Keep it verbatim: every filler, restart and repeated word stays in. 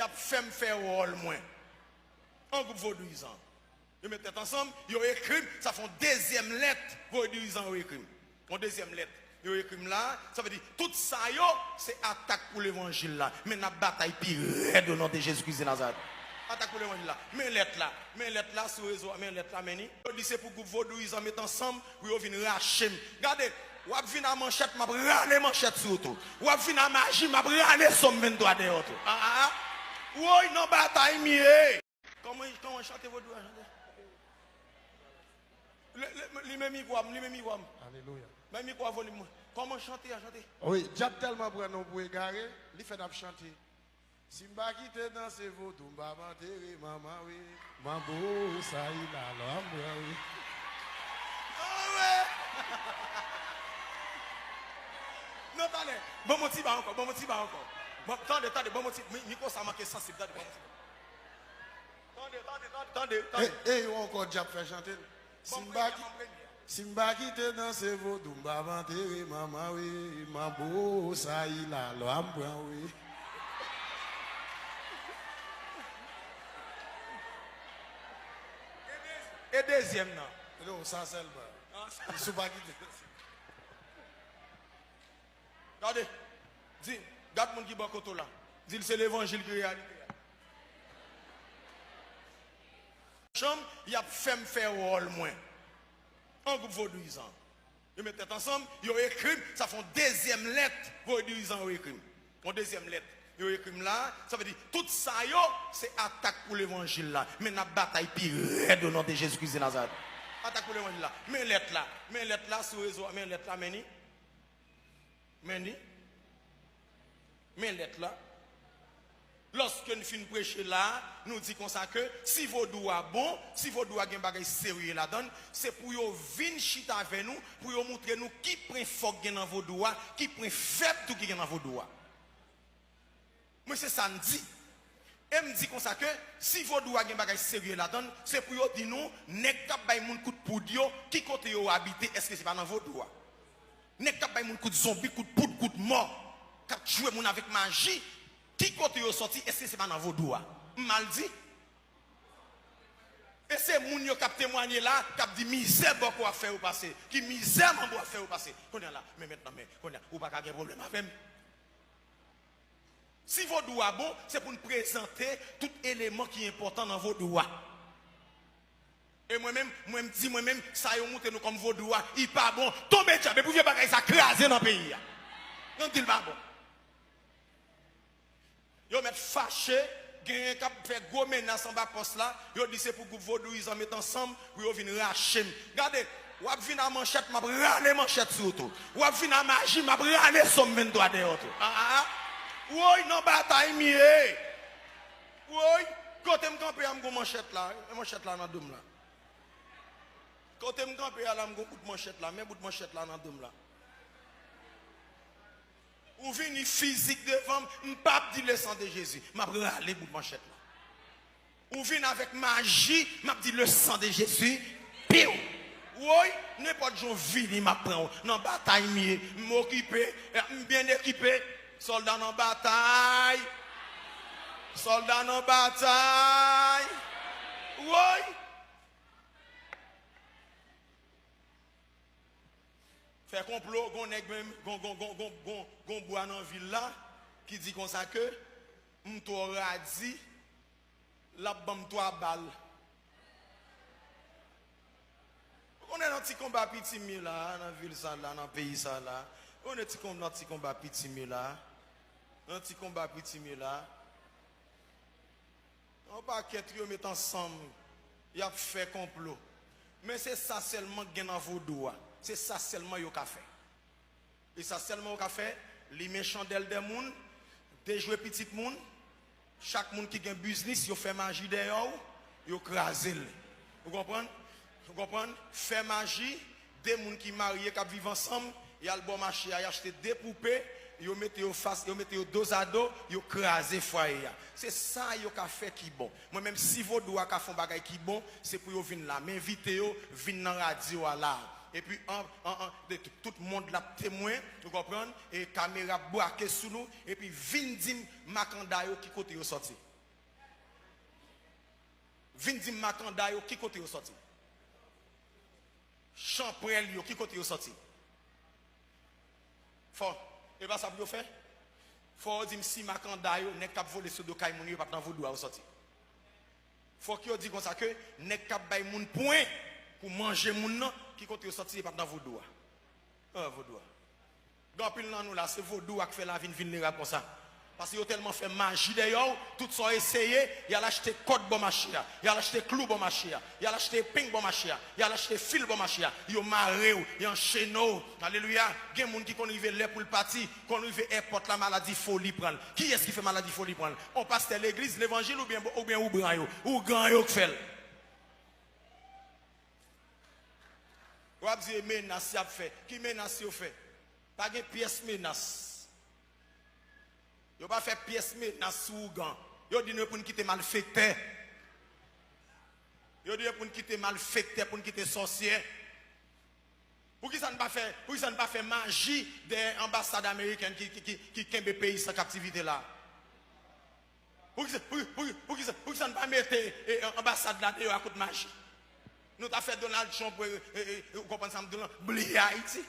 Y ap fè m fè wòl mwen. An gwoup vodouyizan. Yo met tèt ansanm, yo ekri m, sa fè yon dezyèm lèt vodouyizan yo ekri m. Yon dezyèm lèt yo ekri m la, sa vle di tout sa yo se atak pou levanjil la. Men n ap batay pi rèd o non de Jezi Kris de Nazarèt. Atak pou levanjil la. Men lèt la, men lèt la sou rezo a, men lèt la, men ni. Yo di se pou gwoup vodouyizan met ansanm pou yo vin rache m. Gade, w ap vin a manchèt, m ap rale manchèt sou ou tou. W ap vin a maji, m ap rale Sòm venntwa dèyè w tou. A, a, a. Woy, nan batay m ye. Kòman, kòman chante vodou a chante? Li, li, limen mikwo a m, limen mikwo a m. Alelouya. Bay mikwo a volim mwen. Kòman chante a chante? Wi, dyab tèlman pran nou pou egare, li fè n ap chante. Si m pa kite danse vodou, m p ap antere manman wi. Manbo sa yi la lò m pran wi. Anwe! Non, talè. Ban m yon ti ba ankò, ban m yon ti ba ankò. Bon, tande, tande, ban m yon ti, mi, mikwo sa manke sansib, tande, ban m yon ti ba. Tande, tande, tande, tande, tande. E, e yo ankò dyab fè chante l. Si m pa ki-, si m pa kite danse vodou, m p ap antere manman wi. Manbo sa yi la lò a m pran wi. E dezyèm nan. Non, sa sèlman. Si w pa kite danse. Gade, di, gad moun ki bò kote w la. Di l se levanjil ki reyalite a. Chanm, y ap fè m fè wòl mwen. An gwoup vodouyizan. Yo met tèt ansanm, yo ekri m, sa fè yon dezyèm lèt vodouyizan yo ekri m. Yon dezyèm lèt yo ekri m la, sa vle di tout sa yo se atak pou levanjil la. Men n ap batay pi rèd o non de Jezi Kris de Nazarèt. Atak pou levanjil la. Men lèt la, men lèt la sou rezo a, men lèt la, men ni. Men ni. Men lèt la. Lòske n fin preche la, nou di konsa ke si vodou a bon, si vodou a gen bagay serye ladan l, se pou yo vin chita avè nou, pou yo moutre nou ki pwen fò k gen nan vodou a, ki pwen fèb tou ki gen nan vodou a. Mwen, se sa m di. E m di konsa ke si vodou a gen bagay serye ladan l, se pou yo di nou, nèg k ap bay moun kout poud yo, ki kote yo abite, èske se pa nan vodou a? Nèg k ap bay moun kout zonbi, kout poud, kout mò, k ap tchwe moun avèk maji, ki kote yo sòti, èske se pa nan vodou a? M mal di? E se moun yo k ap temwanye la, k ap di mizè bòkò ap fè yo pase, ki mizè manbo ap fè yo pase. Kounye a la, men mentnan, men, kounye a, ou pa ka gen pwoblèm avè m. Si vodou a bon, se pou n prezante tout eleman ki enpòtan nan vodou a. E mwen menm, mwen m di mwen menm, sa yo moutre nou kòm vodou a, li pa bon. Tonbe dyab, epi vye bagay sa kraze nan peyi a. Yo di l pa bon. Yo mèt fache, genyen k ap fè gwo menas anba pòs la, yo di se pou gwoup vodouyizan met ansanm pou yo vin rache m. Gade, w ap vin a manchèt, m ap rale manchèt sou ou tou. W ap vin a maji, m ap rale Sòm venntwa dèyè w tou. A, a, a. Woy, nan batay m ye. Woy, kote m kanpe a, m gon manchèt la. E manchèt la nan do m la. Kote m kanpe a la, m gon bout manchèt la. Men bout manchèt la nan do m la. Ou vini fizik devan m, m p ap di le sang de Jésus. M ap rale bout manchèt la. Ou vin avèk maji, m ap di le sang de Jésus. Piw! Woy, nenpòt jan w vini, m ap pran w. Nan batay m ye, m okipe, m byen ekipe. Sòlda nan batay. Sòlda nan batay. Woy! Fè konplo, gon nèg menm, gon, gon, gon, gon, gon, gon bwa nan vil la ki di konsa ke m twò radi, l ap ban m twa bal. Ou konnen nan ti konba pitim ye la, nan vil sa la, nan peyi sa la. Ou konnen ti konba, nan ti konba pitim ye la. Nan ti konba pitim ye la. Yon pakèt yo met ansanm, y ap fè konplo. Men se sa sèlman k gen nan vodou a. Se sa sèlman yo ka fè. E sa sèlman yo ka fè, limen chandèl dè moun, dejwe pitit moun, chak moun ki gen biznis, yo fè maji dèyè w, yo kraze l. Ou konprann? Ou konprann? Fè maji, de moun ki marye, k ap viv ansanm, y al bò mache a, y achte de poupe, yo mete yo fas, yo mete yo dozado, yo kraze fwaye a. Se sa yo ka fè ki bon. Mwen menm, si vodou a ka fè yon bagay ki bon, se pou yo vin la. M envite yo, vin nan radyo a la. Epi an, an, an, de, tout, tout mond la ap temwen, ou konprann, e kamera ap brake sou nou, epi vin di m makanda yo ki kote yo sòti. Vin di m makanda yo ki kote yo sòti. Chanpwèl yo ki kote yo sòti. Fò, e pa sa pou yo fè? Fò yo di m si makanda yo, nèg k ap vole sou do kay moun yo, e pa t nan vodou a yo sòti. Fòk yo di konsa ke nèg k ap bay moun pwen pou manje moun nan, ki kote yo sòti, e pa t nan vodou a. Ah, vodou a. Gen anpil nan nou la, se vodou a k fè lavi n vin lerab konsa. Paske yo tèlman fè maji dèyè w, tout sa w eseye, y al achte kòd bò mache a, y al achte klou bò mache a, y al achte epeng bò mache a, y al achte fil bò mache a, yo mare w, y anchene w. Alelouya! Gen moun ki konn rive lè pou l pati, konn rive èpòt la, maladi foli pran l. Kiyès ki fè maladi foli pran l? On pastè legliz, levanjil oubyen, oubyen oubran yo? Oubran yo k fè l. W ap di e menas y ap fè. Ki menas yo fè? Pa gen pyès menas. Yo pa fè pyès menas sou ougan. Yo di nou e pou n kite malfektè. Yo di e pou n kite malfektè, pou n kite sòsyè. Poukisa n pa fè, poukisa n pa fè maji dèyè anbasad amerikèn ki, ki, ki, ki kenbe peyi sa an kaptivite la? Poukisa, pou, pou, poukisa, poukisa n pa mete e, anbasad la deyò a kout maji? Nou ta fè Donald Trump, e, e, e, ou konprann sa m di w lan, bliye Ayiti.